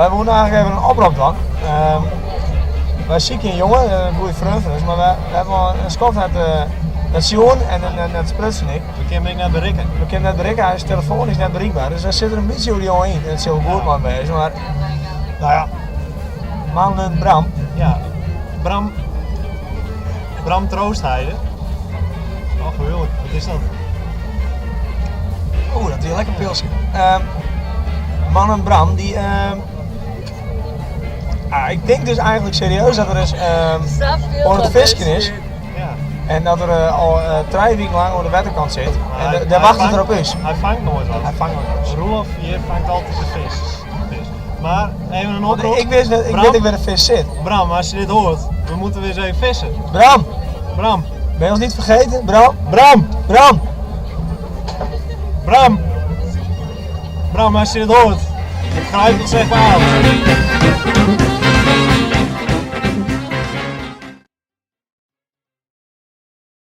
wy woene eigentlik even in oprop dwaan. Ehm, wy sykje in jonge, in goede freon fan ús, mar wy, wy hawwe al in skoft net, eh, net sjoen en net, net sprutsen ek. We kinne him ek net berikke. We kinne net berikke, hy is telefoanysk net berikber, dus wy sitte der in bytsje oer dy jonge yn. En it sil goed mei him wêze, mar Nou ja, mannen Bram, ja. Bram, Bram Troostheide. Och, hearlik. Wat is dat? Oeh, dat wie lekker pilsje. Ehm, mannen Bram, dy. ehm, ah, ik tink dus eigentlik serieus dat er ris ehm, oan it fisken is. Ja. En dat er eh, al eh, trije wiken lang oan de wetterkant sit. En Hij- dêr hij wachtet er vangt- op ús. Hy fangt noait wat. Hy fangt noait wat. Roelof hjir fangt altyd de fisk. Vis. Mar even in Want oprop. ik wist, ik Bram? wit ek wêr't de fisk sit. Bram, as je dit hoort, we moeten weer eens even vissen. Bram, Bram, ben je ons niet vergeten? Bram? Bram, Bram! Bram! Bram, as je dit hoort, grijp ons even aan.